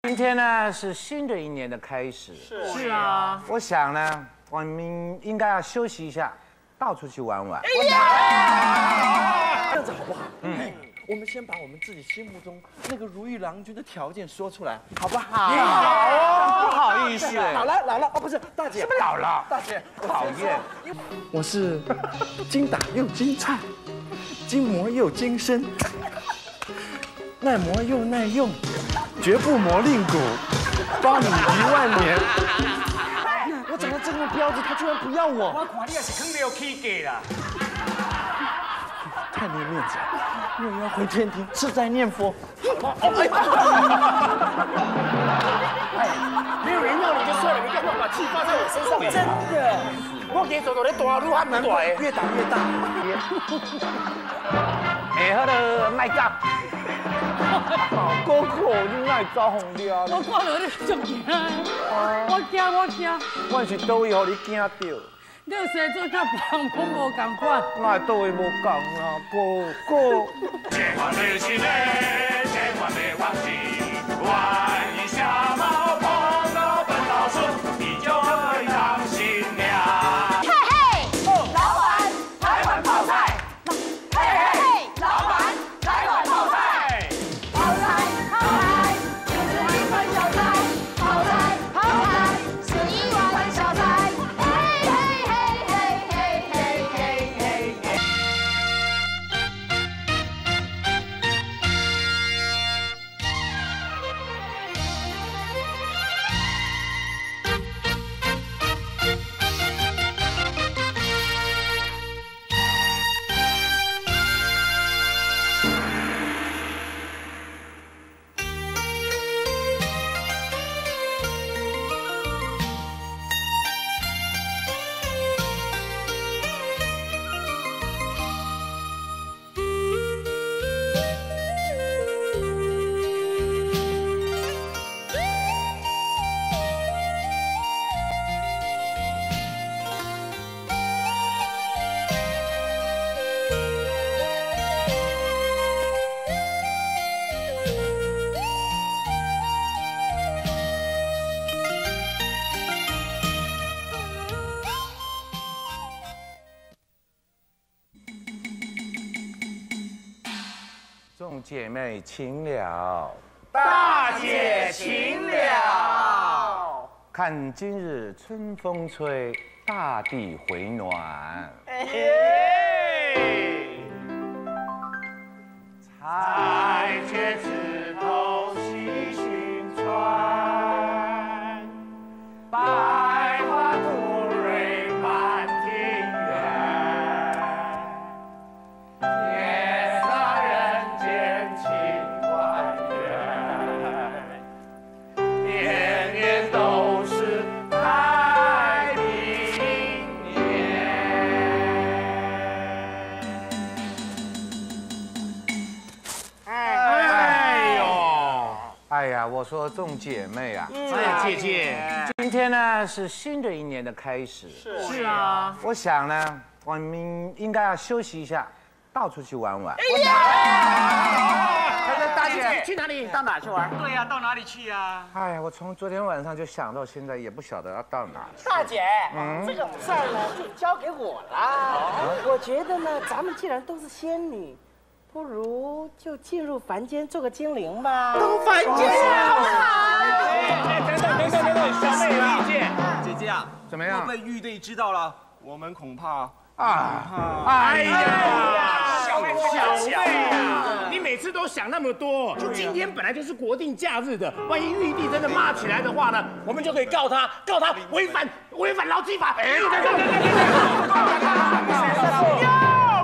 今天呢是新的一年的开始，是啊，我想呢，我们应该要休息一下，到处去玩玩。这样子好不好？嗯，我们先把我们自己心目中那个如意郎君的条件说出来，好不好？好，不好意思，老了老了哦，不是大姐，什么老了？大姐，讨厌，我是精打又精菜，筋膜又精深，耐磨又耐用，绝不磨令骨，包你1万年。我长得这么标致，他居然不要我！我看你也是坑没有起价啦，太没面子了。我要回天庭，吃斋念佛。哎，没有人要你就算了，你干嘛把气发在我身上？真的，我今日做做咧大，愈喊愈大，越打越大。哎，好了，莫走。哥哥，你哪会走予了？我看到你足惊，我惊我惊。我是佗位予你惊著？你有生做佮别人拢无仝款。哪会佗位无仝啊？哥哥。千万别气馁，千万别忘记，万一瞎猫碰到笨老鼠，你就可以当新娘。嘿嘿，老板，来碗泡菜。嘿嘿，老板，来碗泡菜。泡菜，泡菜，就是一盘小菜。泡菜，泡菜，是一碗小菜。嘿嘿嘿嘿嘿嘿嘿嘿。众姐妹请了，大姐请了。看今日春风吹，大地回暖。彩雀枝头细心传，百花吐蕊满庭园，天上人间情团圆，年年都是太平年。哎呦，哎呀，我说众姐妹啊，哎，姐姐，今天呢是新的一年的开始，是啊，我想呢，我们应该要休息一下，到处去玩玩。大姐去哪里？到哪去玩？对呀，到哪里去呀？哎呀，我从昨天晚上就想到现在，也不晓得要到哪去。大姐，这种事儿呢就交给我了。我觉得呢，咱们既然都是仙女，不如就进入凡间做个精灵吧。到凡间好不好？哎，等等等等等等，小妹有意见。姐姐啊，怎么样？被玉帝知道了，我们恐怕啊！哎呀，小妹啊，你每次都想那么多。就今天本来就是国定假日的，万一玉帝真的骂起来的话呢，我们就可以告他，告他违反劳基法。哎，对对对对对。哟，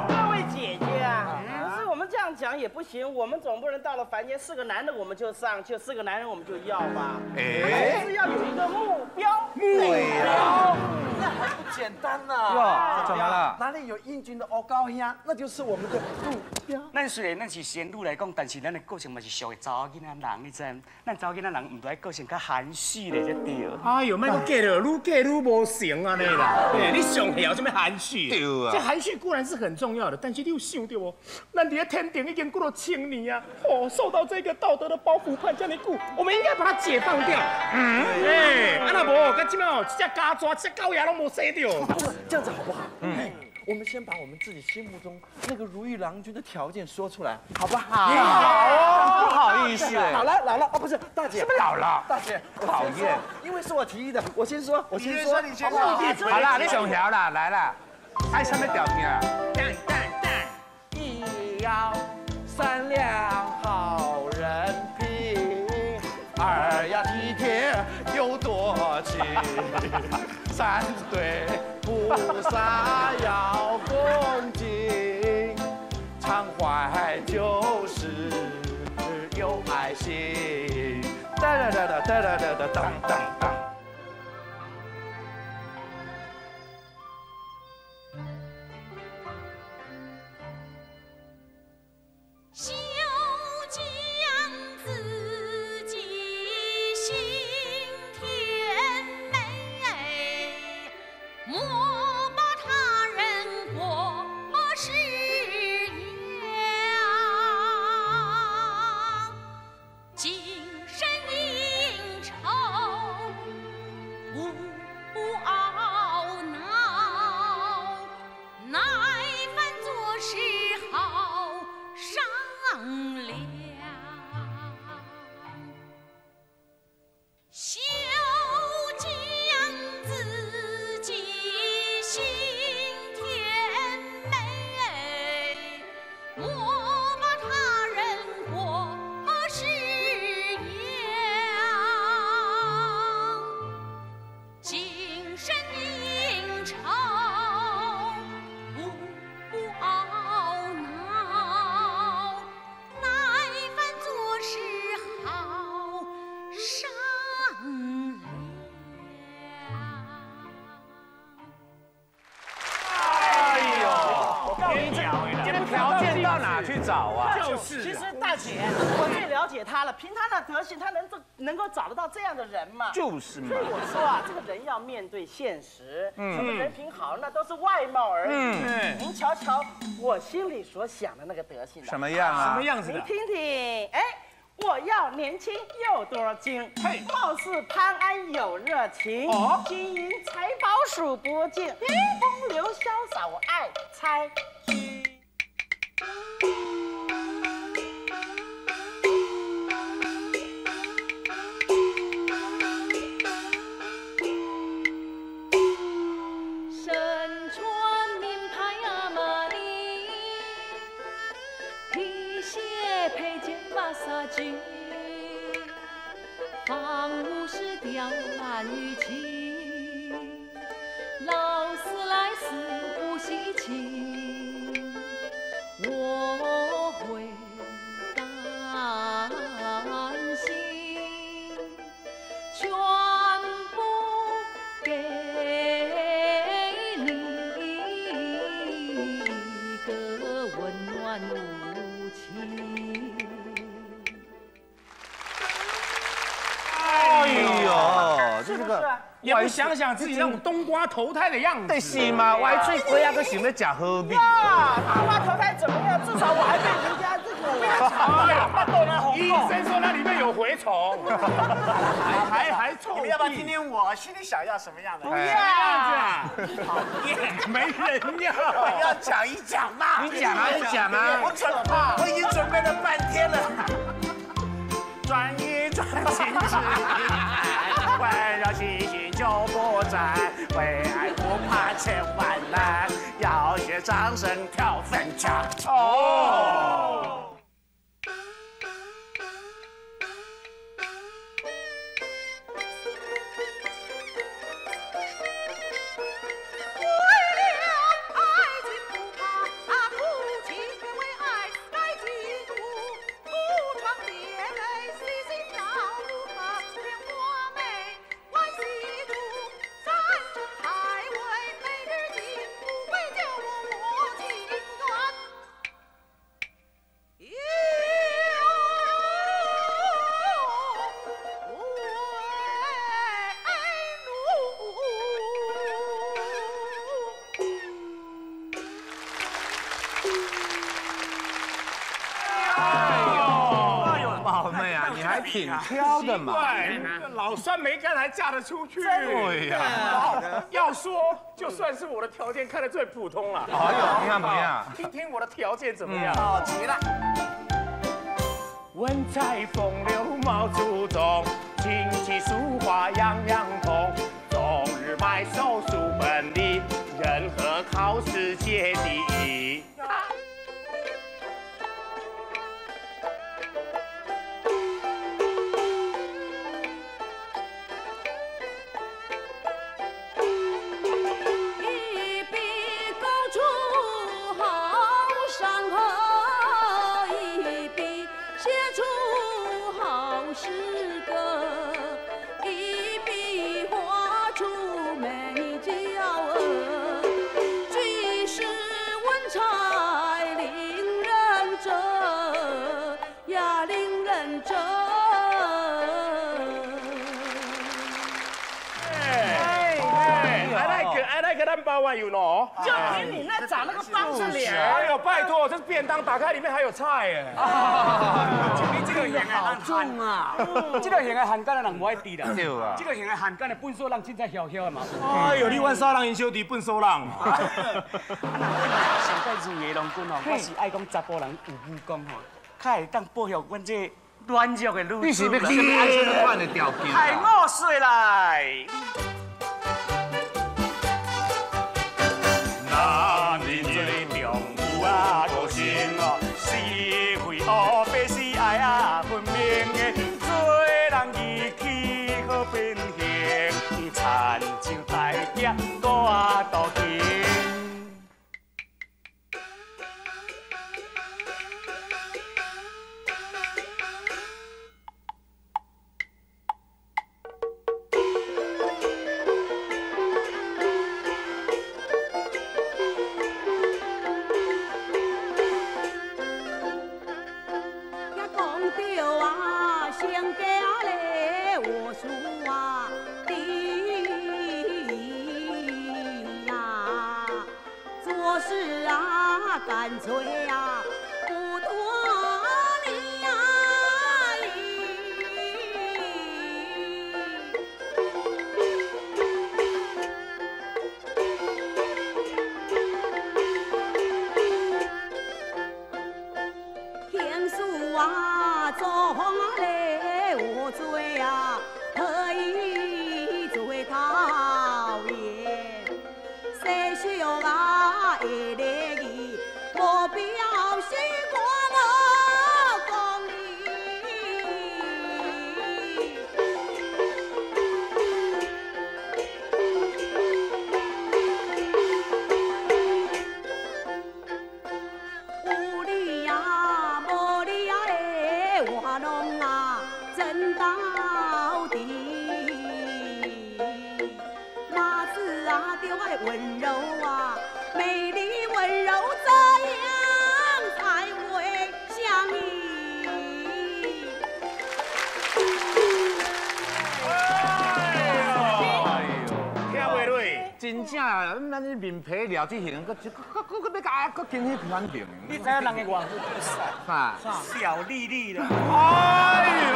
各位姐姐啊，可是我们这样讲也不行，我们总不能到了凡间是个男的我们就上，就是个男人我们就要吧？哎，还是要有一个目标。目标。那还不简单呐？哟，怎么了？哪里有英俊的欧高兄，那就是我们的目标。咱虽然咱是仙女来讲，但是咱的个性嘛是属于查某囡仔人，你知？咱查某囡仔人毋都爱个性较含蓄咧才对。哎呦，莫阁假了，愈假愈无成按呢啦。你上晓啥物含蓄？对啊。这含蓄固然是很重要的，但是你有想到无？咱伫咧天庭已经过了千年啊，哦，受到这个道德的包袱判这么久，我们应该把它解放掉。嗯，哎，啊若无，到这摆哦，这只家抓，这只狗牙拢无生著。这样子好不好？嗯，我们先把我们自己心目中那个如意郎君的条件说出来，好不好？好，不好意思。姥姥，姥姥，哦，不是，大姐，姥姥，大姐，讨厌，因为是我提议的，我先说，我先说，你先说，好啦，你上条啦，来啦，爱啥物条件？赞赞赞，一要善良好人品，二要体贴又多情，三对菩萨要恭敬，常怀就是有爱心。哒哒哒哒哒哒哒当当当。休将自己心甜美，莫把他人过失养。今生应酬无懊恼，耐烦做事好商量。休将自己心甜美，莫把他人过失养。今生应酬无懊恼，耐烦做事好商量。哎呦，这个条件到哪去找啊？就是。其实大姐，我最了解他了，凭他那德行，他能够找得到这样的人吗？就是嘛。所以我说啊，这个人要面对现实，什么人品好，那都是外貌而已。您瞧瞧我心里所想的那个德行，什么样啊？什么样子的？您听听，哎，我要年轻又多金，貌似潘安有热情，金银财宝数不尽，风流潇洒我爱猜居。身穿名牌阿玛尼，皮鞋配件马杀鸡，房屋是雕栏玉砌，劳斯莱斯不稀奇，我会担心，全部给你一个温暖无情。哎呦，这个也不想想自己那种冬瓜投胎的样子。对是嘛？歪嘴龟啊，阁想欲食好味。啊，冬瓜投胎怎么样？至少我还被人家这个。医生说那里面有蛔虫，还臭。你们要不要听听我心里想要什么样的？不要样子啊！讨厌，没人要。我要讲一讲嘛。你讲啊，你讲啊。我已经准备了半天了。转一转，心之环绕星星就不在，为爱不怕千万难，要学掌声跳粉墙。哦。为了爱情不怕苦，情愿为爱来嫉妒，不闯别美，细心照顾，把莲花美，欢喜住，山珍海味挺挑的嘛。老酸梅干还嫁得出去？对呀。要说就算是我的条件看得最普通了。哎呦，你看不样？听听我的条件怎么样？好极了。文采风流貌出众，琴棋书画样样通，终日埋首书本里，任何考试皆第一。一笔勾出好山河，一笔写出好诗歌，一笔画出美娇儿，举世闻采令人折呀，令人折。I like number one, you know。就凭你那长那个方子脸。哎呦，拜托，这是便当，打开里面还有菜哎。你这个型的好重啊！这个型的汉奸的人无爱猪啦。对啊。这个型的汉奸的笨手人凊彩嚣嚣的嘛。哎呦，你阮啥人因小弟笨手人。啊，那上盖入的郎君吼，我是爱讲查埔人有武功吼，较会当保护阮这软弱的女子。你是欲什么按什么款的条件？害我水来。男人最重有啊个性哦，是非黑白是爱啊分明的，做人义气好品行，亲像大侠孤啊独行。干脆啊，不多礼呀！天数啊，总来我做啊，可以做讨厌，谁需啊一个。我表示我无讲理，有理呀，无理呀的，我拢啊真到底。马子啊，就爱温柔啊，美丽温柔这样才会相依。听袂落，真正啊，咱这面皮料这型，阁阁阁阁欲共阁经彼款型。你知影人的外号叫啥？小丽丽啦。哎呦，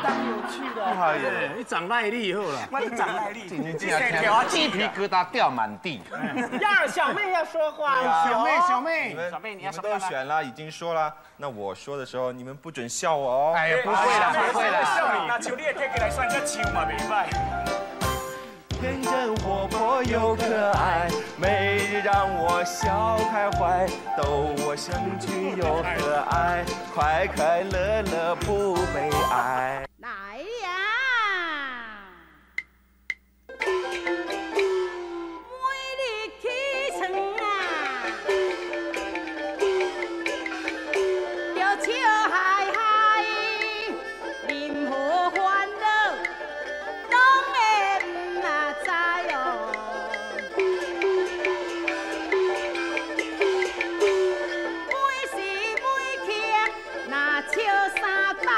当有趣的。哎呦，你长耐力好啦。我长耐力，真正听鸡皮疙瘩掉满地。要小妹要说话了。小妹，小妹，小妹，你你们都选了，已经说了，那我说的时候你们不准笑我哦。哎呀，不会啦，不会啦。笑你，那像你的体格来算，这笑嘛袂歹。天真活泼又可爱，每日让我笑开怀，逗我生趣又和蔼，快快乐乐不悲哀。来呀！每日起床啊，就笑嗨嗨，任何烦恼拢会毋啊知哦。每时每刻若笑三摆，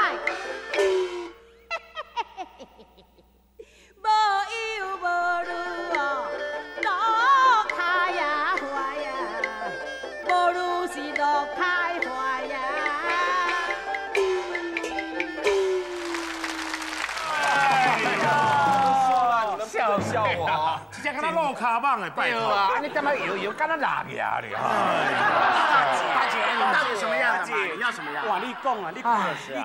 我，直接跟他落卡棒的，拜托啊！你干嘛摇摇，敢若蜡牙咧？大姐，你到底什么样？你要什么样？哇，你讲啊，你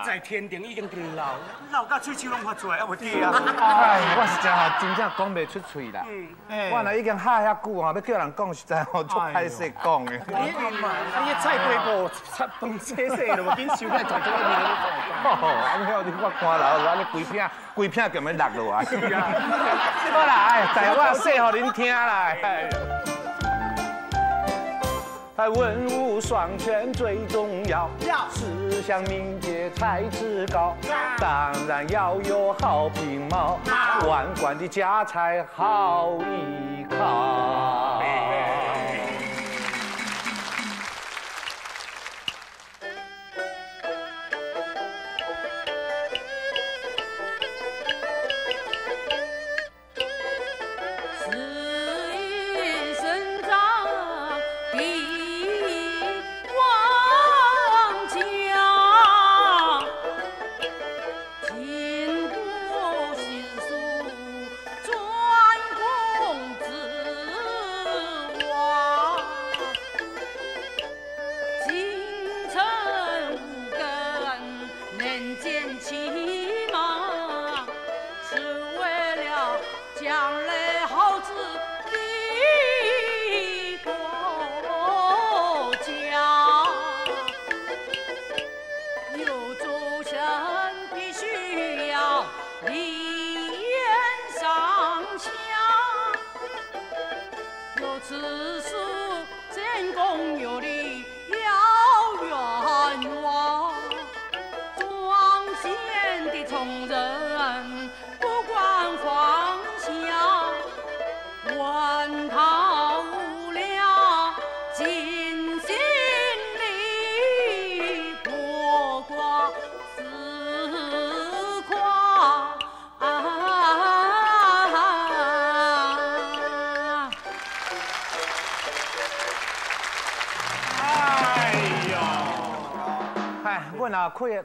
在天庭已经真老，老到喙齿拢发出来，还袂记啊？哎，我实在吼，真正讲袂出嘴啦。我若已经哈遐久吼，欲叫人讲，实在吼足歹势讲的。你你菜瓜布菜饭洗洗了，无紧收起来，全做面咧讲。啊，你我看老，安呢规片规片咁样落落来。好啦，哎，在我说予恁听啦。哎，文武双全最重要，思想敏捷才智高，当然要有好品貌，万贯的家财好依靠。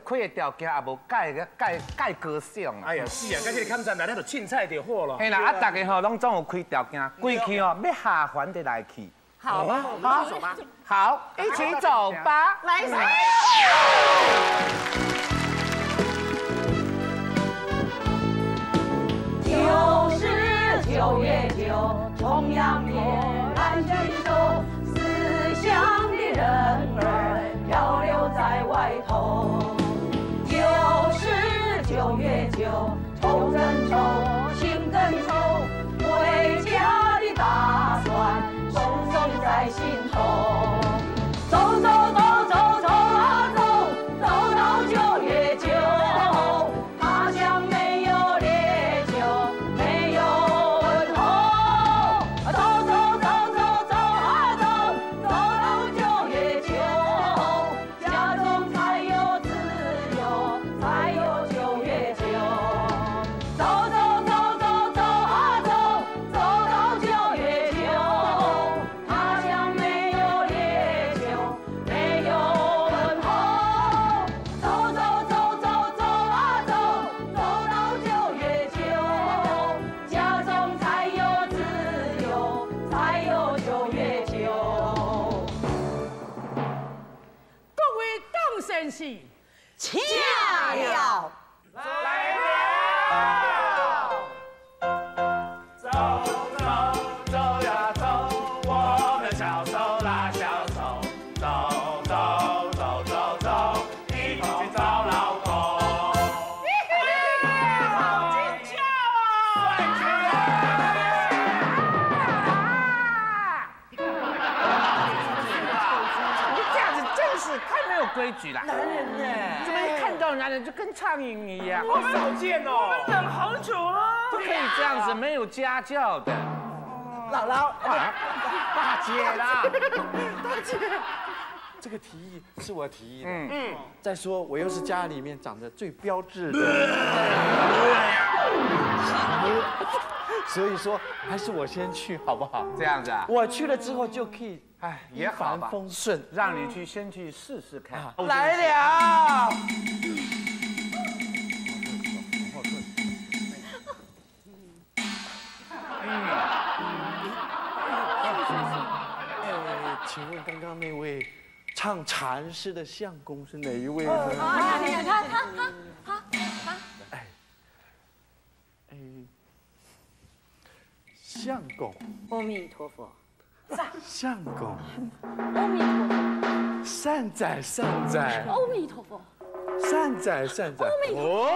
开的条件也无盖盖盖高尚啊！哎呀，是啊，甲这个抗战来，咱就凊彩就好咯。嘿啦，啊，大家吼拢总有开条件，过去吼欲下凡的来去。好啊，好，走吧。好，一起走吧。来。99月9，重阳节难聚首，思乡的人儿漂流在外头。9月9，愁更愁，情更愁，回家的打算深深在心头。走走走走走啊走，走到9月9，他乡没有烈酒，没有问候。走走走走走啊走，走到9月9，家中才有自由，才有9月9。走走走走走啊走，走到9月9，他乡没有烈酒，没有问候。走走走走走啊走，走到9月9，家中才有自由，才有9月9。各位董先生，请了。走走走呀走，我们小手拉小手，走走走走走，一同去找老公。好精巧哦！你这样子真是太没有规矩了。男人呢？怎么一看到男人就跟苍蝇一样？好少见哦！我们等好久了。不可以这样子，没有家教的。姥姥，大姐啦，大姐，这个提议是我提议的。嗯，再说我又是家里面长得最标致的，所以说还是我先去好不好？这样子啊，我去了之后就可以，哎，也好吧，一帆风顺，让你去先去试试看。来了。唱禅诗的相公是哪一位呢？啊，你看他他他他，哎，哎，相公，阿弥陀佛，相公，阿弥陀佛，善哉善哉，阿弥陀佛，善哉善哉，阿弥陀佛。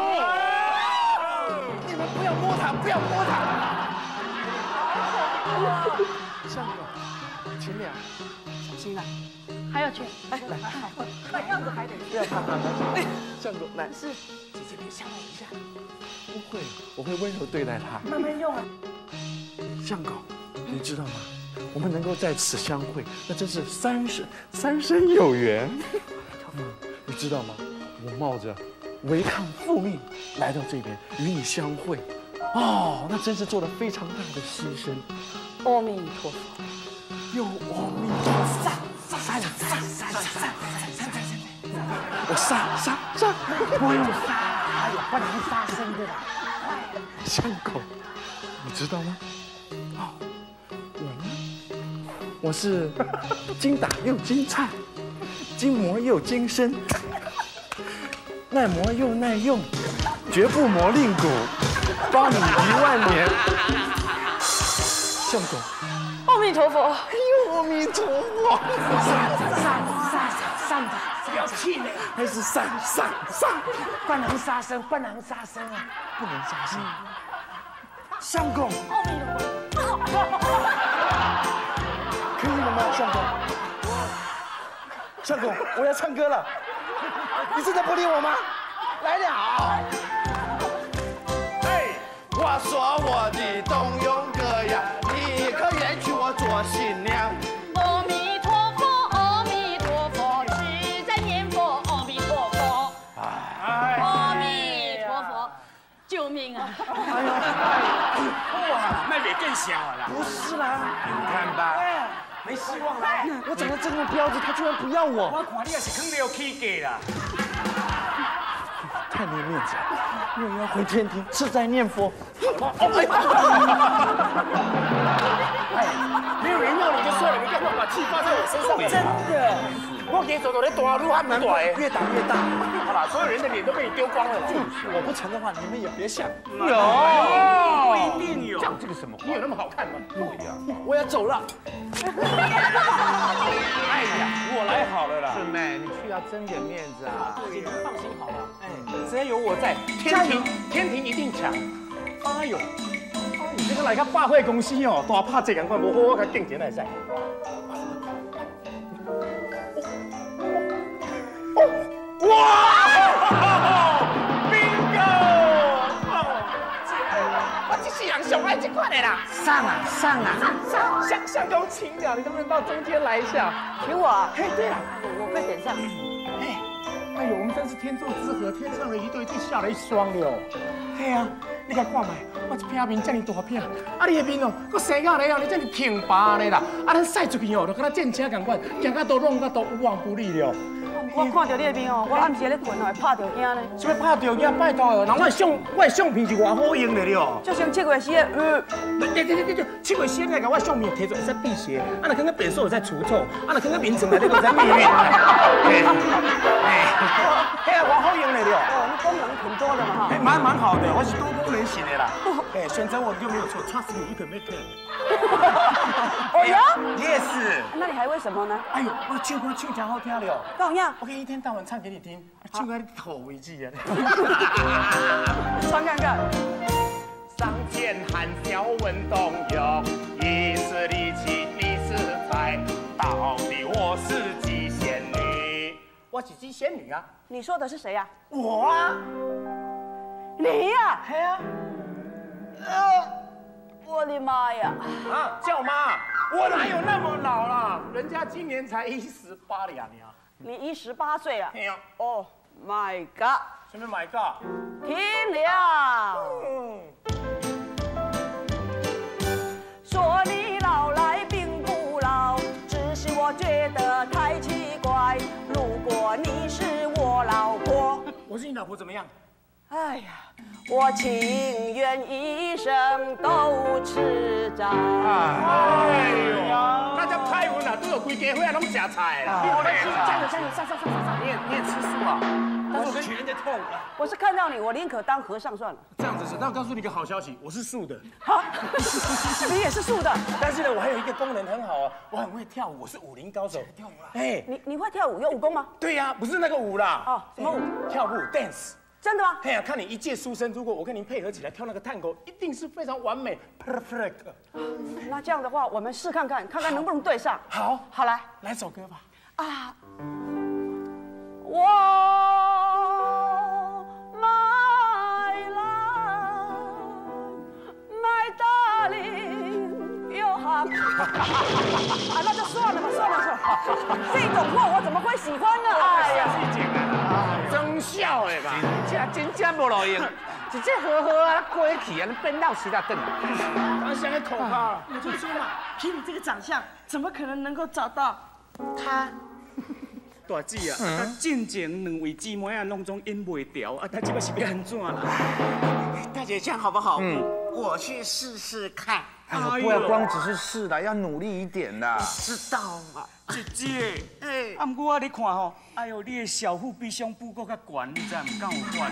你们不要摸他，不要摸他。相公，请了，小心啊！还要去，来来，看样子还得不要怕他，相公来，是，姐姐别吓我一下。不会，我会温柔对待他。慢慢用啊。相公，你知道吗？我们能够在此相会，那真是三生有缘。你知道吗？我冒着违抗父命来到这边与你相会，哦，那真是做了非常大的牺牲。阿弥陀佛，又阿弥陀佛，杀杀杀杀杀杀杀杀！我杀杀杀，不用杀，哎呦，不能杀生的啦。相公，你知道吗？哦，我呢，我是精打又精菜，精磨又精深，耐磨又耐用，绝不磨令骨，帮你1万年。相公，阿弥陀佛，哎呦，阿弥陀佛，杀杀杀杀，不要气馁，还是杀杀杀，不能杀生，不能杀生啊，不能杀生。相公，阿弥陀佛，可以了吗？相公，相公，我要唱歌了，你真的不理我吗？来了，哎，我说我的董永哥呀，你可愿娶我做新娘？阿弥陀佛，阿弥陀佛，实在念佛，阿弥陀佛，阿弥陀佛，救命啊！哎呦，哇，那也更小了。不是啦，你看吧，没希望了。我长得这么标致，他居然不要我。我看你也是坑了起价啦。太没面子了，我要回天庭，是在念佛。哎，没有人要你就算了，你干嘛把气发在我身上？真的，我给走走的大路还蛮大，越打越大。好吧，所有人的脸都被你丢光了。我不成的话，你们也别想。有，不一定有。讲这个什么话？你有那么好看吗？对呀，我要走了。哎呀，我来好了啦。顺妹，你去要争点面子啊。对，放心好了。哎，只要有我在，天庭一定强。哎呦，你这个来个百货公司哦，大拍这两块无好，我较敬钱来使。哇！Bingo！我这世人上爱这款的啦。上啊上啊上！相公请了，你能不能到中间来一下？请我？嘿，对了，我快点上。哎，哎呦，我们真是天作之合，天上的一对，地下的一双了。对啊，你来看觅，我这片面这么大片，啊你的面哦，阁生到咧哦，你这么挺拔咧啦，啊咱驶出去哦，就敢若战车仝款，行到倒弄到都无往不利了。我看到你的面哦，我暗时咧困哦，会拍著惊呢。什么拍著惊？拜托哦，人我的相片是偌好用的了。就像7月4的，对对对对，7月4日共我相片提出会使辟邪，啊若感觉便所会使除臭，啊若感觉眠床内底会使避孕。嘿，啊，偌好用的了。哦，你功能挺多的嘛哈。哎，蛮好的，我是多功能型的啦。哎，选择我就没有错，Trust me, you can make it。哦哟，Yes。那你还为什么呢？哎呦，我唱歌唱真好听了。干啥？我可以一天到晚唱给你听，唱到你吐为止啊！唱看看。上前含笑问东游，一时力气你是财，到底我是几仙女？我是几仙女啊？你说的是谁呀？我啊。你呀？嘿啊。我的妈呀！啊，叫妈，我哪有那么老啦？人家今年才18了呀，你啊。你18岁了？没有。Oh my god！什么 my god？听了。说你老来并不老，只是我觉得太奇怪。如果你是我老婆，我是你老婆怎么样？哎呀，我情愿一生都吃斋。哎呦，那叫拍文啊，都有无规家伙仔拢食菜啦。加油加油，上上上上上！你也吃素啊？但是我全在跳舞了。我是看到你，我宁可当和尚算了。这样子是，那我告诉你一个好消息，我是素的。好，你也是素的。但是呢，我还有一个功能很好啊，我很会跳舞，我是武林高手。跳舞啦！哎，你会跳舞，有武功吗？对呀，不是那个舞啦。哦，什么舞？跳舞 dance。真的吗？嘿呀，看你一介书生，如果我跟您配合起来跳那个探戈，一定是非常完美，perfect。那这样的话，我们试看看，看看能不能对上。好，好来，来首歌吧。啊，我 my love, my darling，又好。啊，那就算了吧，算了算了，这种货我怎么会喜欢呢？哎呀，真笑的吧？这真正无路用，一这好好啊过去啊，变老实啊转来。刚想个口号，我就说嘛，凭你这个长相，怎么可能能够找到他？大姐啊，啊，进前两位姊妹啊，拢总忍袂牢，啊，他这摆是欲按怎啦？大姐这样好不好？嗯，我去试试看。哎呦，不要光只是试啦，要努力一点啦。知道嘛？姐姐，哎，啊，毋过我咧看吼，哎呦，你的小腹比胸部阁较悬，你知毋？敢有关？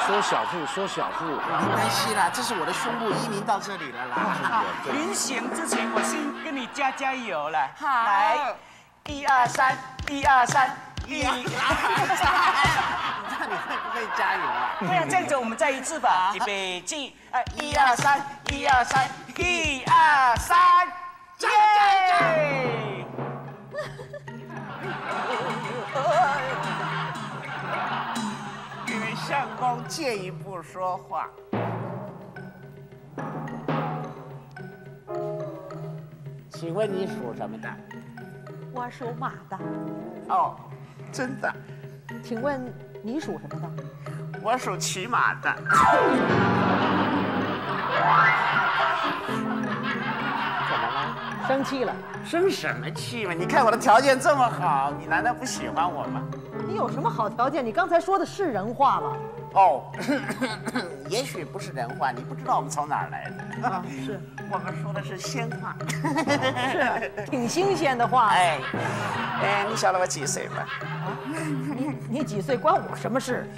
说小腹，说小腹，没关系啦，这是我的胸部移民到这里了啦。临行之前，我先跟你加加油啦。好，来，一二三，一二三，一二三。你看你会不会加油啊？对啊，这样子我们再一次吧。预备起，哎，一二三，一二三，一二三，加油加油！因为相公借一步说话。请问你属什么的？我属马的。哦，真的？请问你属什么的？我属骑马的。怎么了？生气了？生什么气嘛？你看我的条件这么好，你难道不喜欢我吗？你有什么好条件？你刚才说的是人话吗？哦，也许不是人话，你不知道我们从哪儿来的。啊，是我们说的是仙话，是挺新鲜的话。哎，哎，你晓得我几岁吗？你几岁关我什么事？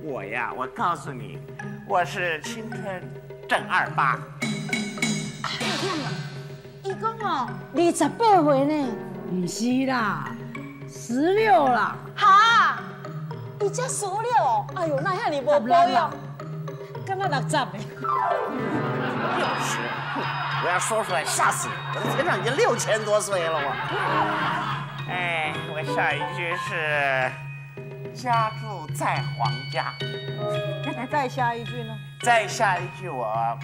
我呀，我告诉你，我是青春正28。伊讲哦，28岁呢？不是啦，16啦。哈？伊才16哦？哎呦，那遐尔无保养，敢若60的。60，我要说出来吓死你！我的天哪，已经6000多岁了我。哎，我下一句是家住在皇家。再下一句呢？再下一句我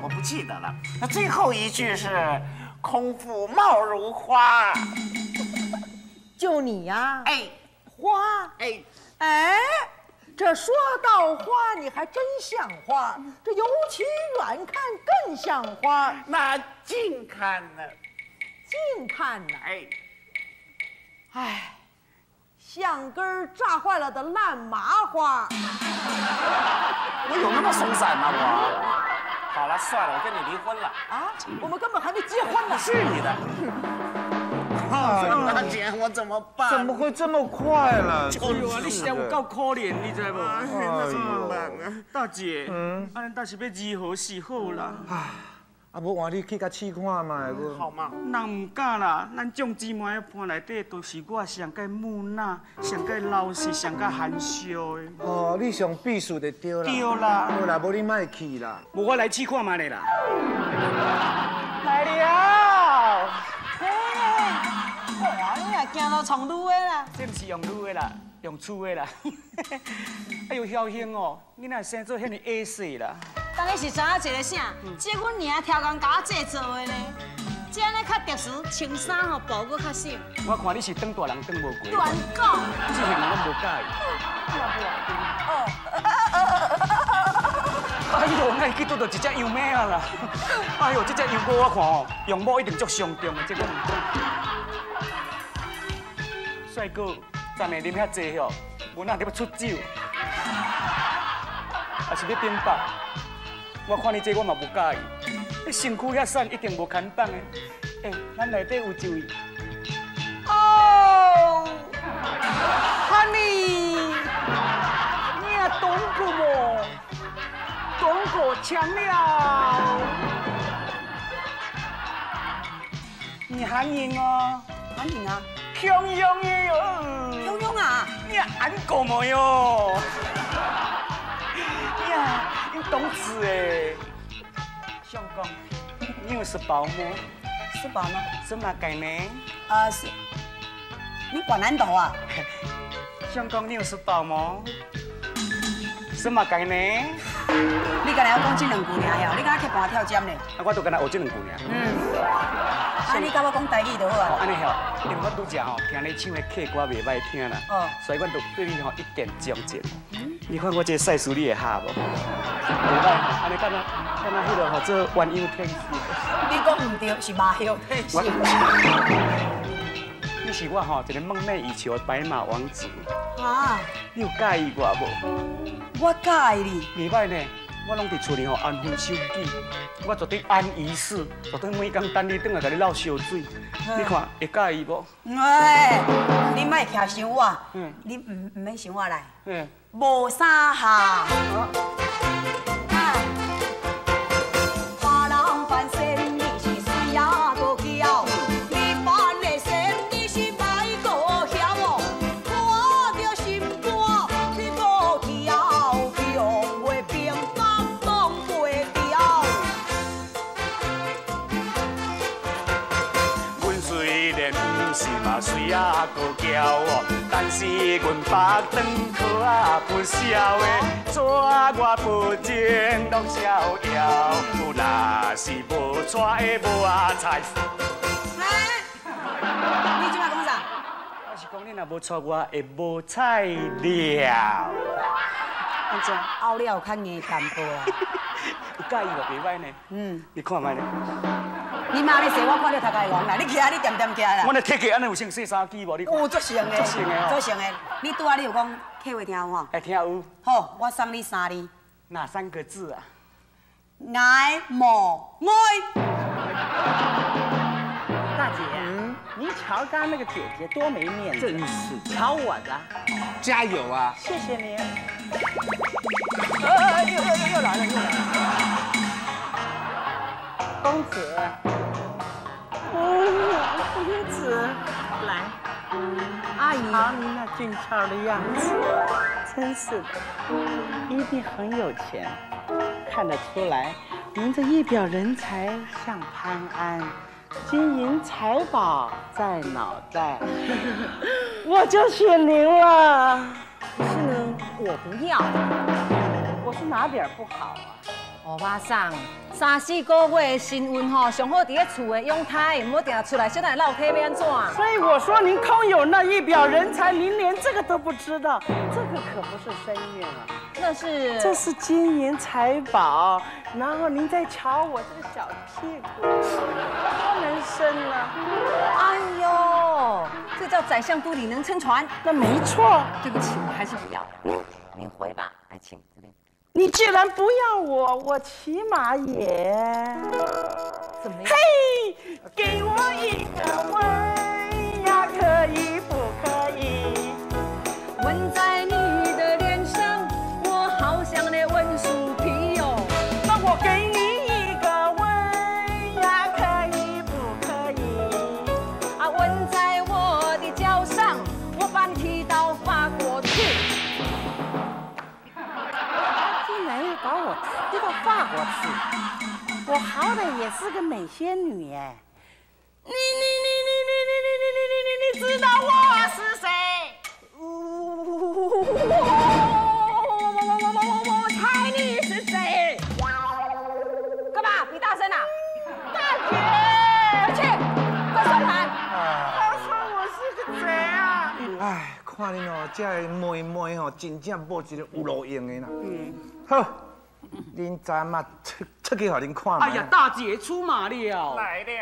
不记得了。那最后一句是空腹貌如花。就你呀？哎，花，哎，哎，这说到花，你还真像花。这尤其远看更像花。那近看呢？近看呢？哎，哎，像根炸坏了的烂麻花。我有那么松散吗？我。好了，算了，我跟你离婚了。啊，我们根本还没结婚呢。是你的。大姐，我怎么办？怎么会这么快了？就是啊，你实在有够可怜，你知无？那怎么办啊？大姐，啊，咱到是欲如何是好啦？啊，无换你去共试看觅，好吗？人毋敢啦，咱众姊妹伴内底都是我上盖木讷、上盖老实、上盖含蓄的。哦，你上必须就对啦。对啦。好啦，无你莫去啦。无我来试看觅咧啦。来了。嘿，哇，你也行路创女的啦？这毋是用女的啦，用厝的啦。哎呦，晓兴哦，你若生做遐尔矮细啦。当你是知影一个啥？这阮娘超工共我制作的呢。这按呢较特殊，穿衫吼布阁较省。我看你是当大人当无过。乱讲。这项我拢无佮意。哦。哎呦，哪会去拄著一只羊妹仔啦？哎呦，这只羊羔我看哦，羊毛一定足伤重的，这我毋讲。帅哥，昨暝啉遐济吼，无哪伫欲出酒，还是欲顶白？我看你这我嘛无佮意，你身躯遐瘦，一定无牵绑的。欸，咱內底有一位。哦，Honey，你也懂個無？懂個強了。你喊應哦，喊應啊！雄雄的哟，雄雄啊！你按過無喲？呀，你懂事的。相公，你有食飽無？食飽嗎？什麼概念？啊是，你管南頭啊？相公，你有食飽無？什麼概念？你敢若講這兩句爾呀？你敢若刻盤跳針咧？啊，我都敢若學這兩句爾。嗯。啊，你佮我講台語就好啊。按呢吼，因為我拄才吼聽你唱的客歌袂歹聽啦，哦，所以阮就對你吼一見鍾情。你看我這個賽事你會合無？袂歹吼，按呢敢若敢若彼个吼做鸳鸯天使。你講毋對，是馬後天使。你是我吼一個夢寐以求的白馬王子。啊！你有佮意我無？我佮意你。袂歹呢，我攏佇厝裡吼安分守己，我絕對安於世，絕對每工等你轉來共你鬥燒水。你看會佮意無？喂，你莫徛想我，你毋免想我來。無啥下。高娇哦，但是阮腹肠靠啊不消的，怎我保证拢逍遥？若是无娶的无啊菜。你这摆讲啥？我是讲你若无娶我，会无菜料。按怎？后了较硬淡薄啊。有佮意无？袂歹呢。嗯。你看覓咧？你妈咧说，我看你头壳会戆啦！你起来，你恬恬起来啦！我咧体格按呢有穿细衫机无？你有足成的，足成的哦，足成的。你拄仔你有讲客话听有吼？会听有。好，我送你三字。哪三个字啊？爱莫爱。大姐，你瞧刚那个姐姐多没面子，真是。瞧我的，加油啊！谢谢你。又来了，又来了。公子。公子，来，阿姨，瞧你那俊俏的样子，真是的，一定很有钱，看得出来，您这一表人才像潘安，金银财宝在脑袋，我就选您了。可是呢，我不要。我是哪点不好啊？欧巴桑，三四个月的身孕吼，上好伫咧厝的养胎，毋好定出来，小等落体欲按怎？所以我说您空有那一表人才，您连这个都不知道，这个可不是身孕啊，那是这是金银财宝。然后您再瞧我这个小屁股，多能生啊！哎呦，这叫宰相肚里能撑船。那没错。对不起，我还是不要。您回吧，爱情这边。你既然不要我，我起码也怎么样？嘿，给我一个吻呀，可以不可以？吻在你的脸上，我好想来吻树皮哟。那我给你一个吻呀，可以不可以？啊，吻在我的脚上，我把你踢到法国去。把我踢到法国去，我好歹也是个美仙女哎！你知道我是谁？我猜你是谁？干嘛？比大声啊！大姐，回去，快算盘。他说我是个贼啊！哎，看恁哦，这个妹妹吼，真正无一个有路用的啦。嗯，好。恁昨嘛出出去予恁看。哎呀，大姐出马了！来了。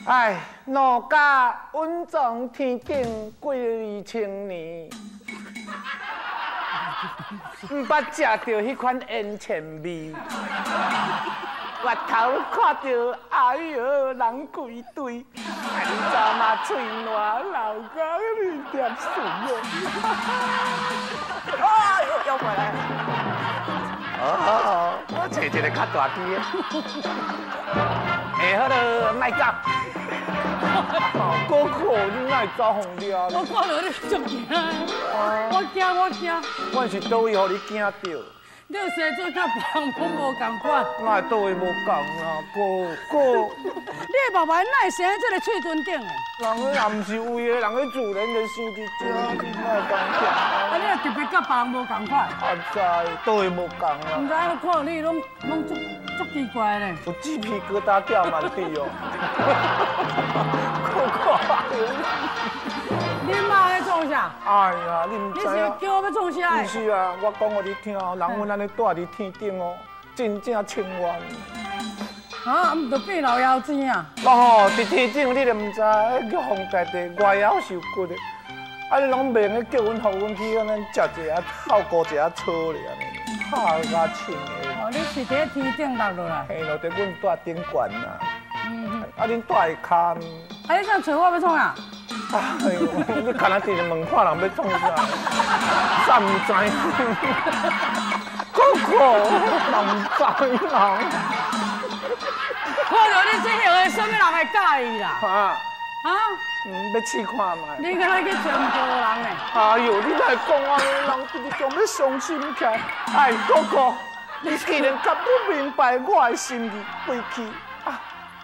哎，奴家稳重天顶过2000年。毋捌食著彼款烟肠味。回头看著，哎哟，人规堆，你知嘛？喙烂流甲你点水哦！哎呦，又回来。哦，我揣一个较大支的。哎，好了，莫走。哥哥，你哪会走予掠？我看著你足惊，我惊我惊。我是佗位予你惊著？你有生做佮别人拢无仝款。哪会佗位无仝啊？哥哥。你的爸爸哪会生佇这个喙唇顶的？人彼也毋是为的，人彼自然就生伫遮，你哪会仝款？啊，你也特别佮别人无仝款。啊知，佗位无仝啊。毋知我看著你拢足足奇怪咧。有鸡皮疙瘩掉满地哦。哥哥。你妈咧创啥？哎呀，你毋知啊？你是叫我欲创啥？毋是啊，我讲予你听哦，人阮按呢蹛伫天顶哦，真正清源。啊，毋就变老妖精啊？哦，伫天顶你就毋知，玉皇大帝外枵受骨的，啊，你拢袂用得叫阮，予阮去按呢食一下透过一下草咧，按呢，拍甲穿的。哦，你是伫天顶落落来？嘿，落伫阮蹛顶悬啦。嗯。啊，恁蹛下跤。啊，你这样揣我欲创啥？哎呦，你干焦直直问看人欲创啥？啥毋知？哥哥，人毋知人。看著你这样的，啥物人会佮意啦？啊？啊？欲试看觅。你敢若去传播人呢？哎呦，你哪会讲按呢？人直直强欲伤心起来。哎，哥哥，你既然较不明白我的心意，回去啊，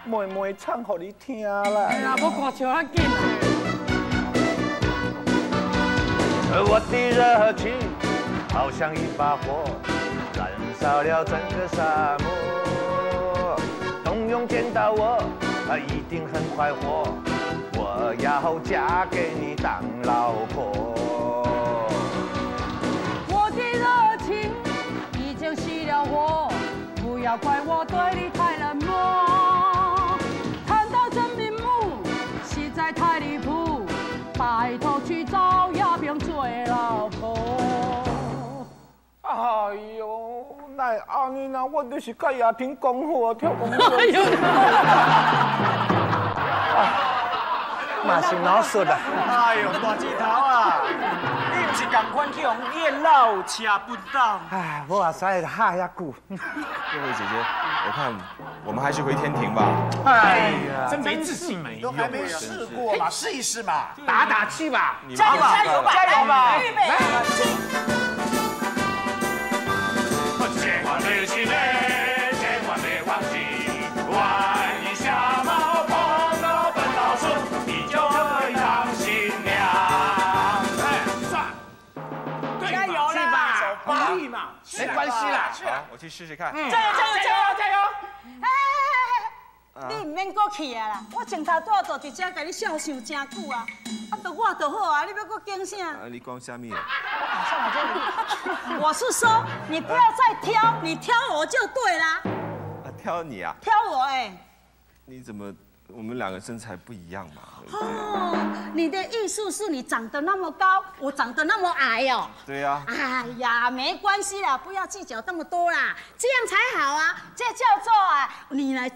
慢慢唱予你听啦。哎呀，无看笑较紧啦。我的热情好像一把火，燃烧了整个沙漠。董永见到我，他一定很快活。我要嫁给你当老婆。我的热情已经熄了火，不要怪我对你太冷漠。看到真面目，实在太离谱，拜托去找亚平做老婆。哎呦，哪会按呢啦？我就是佮亚平讲好啊，跳广场。哎呦！嘛是老实啦。哎呦，大舌头啊！你毋是仝款去予燕老车不到？哎，无话使哈遐久。各位姐姐，我看我们还是回天庭吧。哎呀，真没自信，都还没试过嘛，试一试嘛，打打气吧，加油加油吧，加油吧！预备，起。千万别气馁，千万别忘记，万一瞎猫碰到笨老鼠，你就可以当新娘。哎，算，加油啦，努力嘛，没关系啦。好，我去试试看。加油加油加油加油！哎，你毋免阁去啊啦，我前头拄仔就伫遮共你笑想真久啊，啊，就我就好啊，你欲阁讲啥？啊，你讲啥物？我是说，你不要再挑，你挑我就对啦。啊，挑你啊？挑我哎。你怎么？我们两个身材不一样嘛？哦，你的意思是你长得那么高，我长得那么矮哦？对呀。哎呀，没关系啦，不要计较那么多啦，这样才好啊。这叫做啊，你来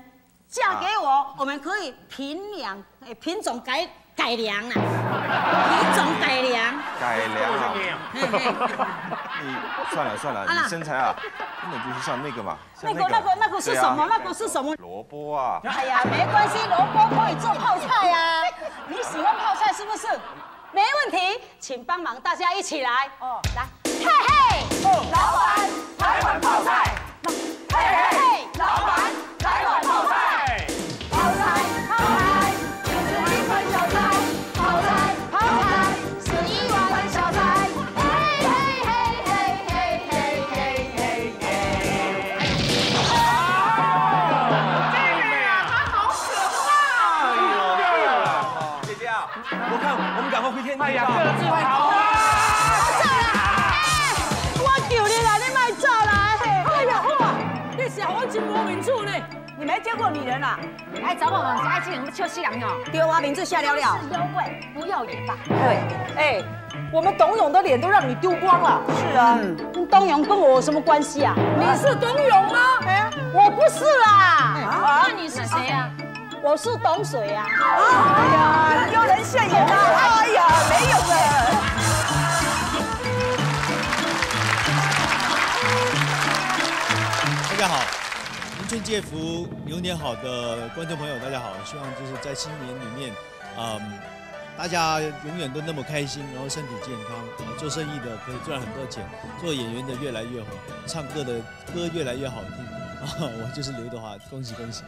嫁给我，我们可以品两，品种改良啊，品种改良。改良啊！你算了算了，你身材啊，根本就是像那个嘛。那个是什么？那个是什么？萝卜啊！哎呀，没关系，萝卜可以做泡菜啊。你喜欢泡菜是不是？没问题，请帮忙，大家一起来。哦，来，嘿嘿，老板，来碗泡菜。嘿嘿，老板，来碗泡菜。泡菜，泡菜，就是一款小菜。泡菜，泡菜，是一碗小菜。嘿嘿嘿嘿嘿嘿嘿嘿嘿。妹妹啊，她好可怕！姐姐啊，我看我们赶快回天庭吧。哎呀，各自跑啊！走啦！哎，我求你啦，你莫走啦！哎呀，哇，你是予我真无面子呢。你没见过女人啊？爱查某嘛是爱这样，笑死人哦。对啊，面子下了了。是妖怪，不要也罢。对，哎，我們董永的臉都讓你丟光了。是啊，董永跟我有什麼關係啊？你是董永嗎？我不是啦。那你是誰啊？我是董水啊。哎呀，丟人現眼啊！哎呀，沒有了。大家好，迎春接福，牛年好的觀眾朋友，大家好！希望就是在新年裡面，大家永遠都那麼開心，然後身體健康，做生意的可以賺很多錢，做演員的越來越紅，唱歌的歌越來越好聽。我就是劉德華，恭喜恭喜！